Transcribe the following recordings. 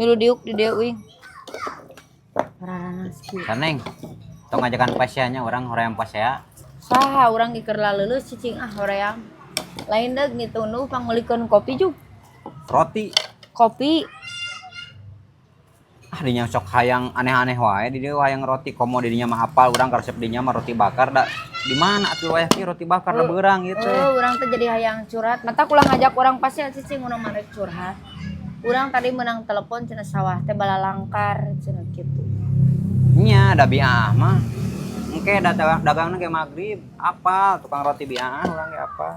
Milu diuk di dieu uing. Raranas kieu. Saneng. Tong ngajakan pasianya urang hoream pasea. Saha urang ge keur laleuleus cicing ah hoream. Lain deuk ngitunduh pangmeulikeun kopi jug. Roti. Kopi. Ah, dinya sok hayang aneh-aneh wae di dieu, hayang roti komo di dinya mah apal urang karesep dinya mah roti bakar, da di mana atuh wayah kieu roti bakar, da beurang ieu teh. Oh, urang teh jadi hayang curhat. Mata kulah ngajak urang pasea cicing, urang mah rek curhat. Urang tadi menang telepon cenah sawah teh balalangkar cenah kitu. Nya da biah mah. Engke da dagangna ge magrib, apal tukang roti biah urang ge apal.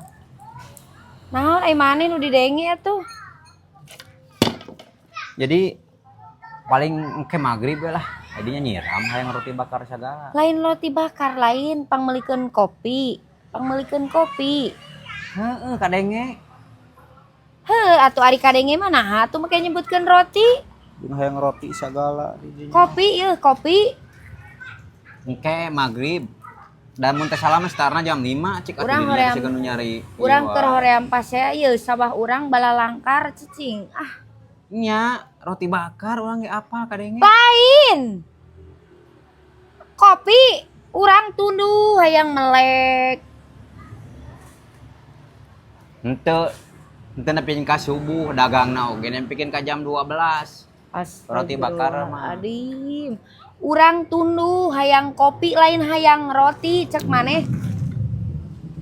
Naon ai maneh nu didenge atuh? Jadi paling engke magrib we lah. Jadinya nyiram hayang roti bakar segala. Lain roti bakar lain, pangmeulikeun kopi. Pangmeulikeun kopi. Heeh, kadenge. Heuh, atuh ari kadenge mah naha atuh make nyebutkeun roti? Jeung hayang roti segala di dinya. Kopi ieu, kopi. Engke magrib. Dan mun teh salah mah setarna jam 5 cik atuh Urang dinya hoream. Bisi nu nyari. Urang Ieu keur wae. Hoream pasea ieu sawah urang balalangkar cicing. Ah, Nya, roti bakar urang ge apal kadenge. Lain. Kopi urang tunduh hayang melek. Henteu henteu nepikeun ka subuh dagangna oge nepikeun ka jam 12. Roti bakar mah. Astagfirullahaladzim. Urang tunduh hayang kopi lain hayang roti cek maneh.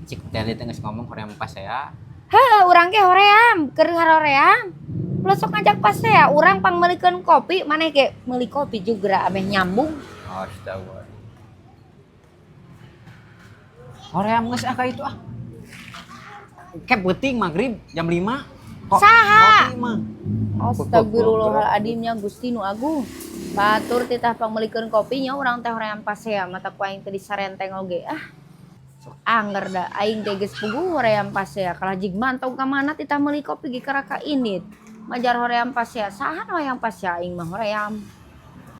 Cik teh teh geus ngomong hoream pasea. Heuh, urang ge hoream, keur haroream. Ulah sok ngajak pasea, urang pangmeulikeun kopi, maneh ge meuli kopi juga ameh nyambung. Astagfirullah. Hoream geus ah ka itu ah. Ke peuting maghrib jam 5. Kok Saha? roti mah. Astagfirullahaladzim nya Gusti nu agung. Batur titah pangmeulikeun kopi nya urang teh hoream pasea mata ku aing teh disarenteng oge ah. Sok angger da aing teh geus puguh hoream pasea kalah jig mantau ka mana titah meuli kopi ge karaka indit. Majar hoream pasea, saha nu hayang pasea, aing mah hoream.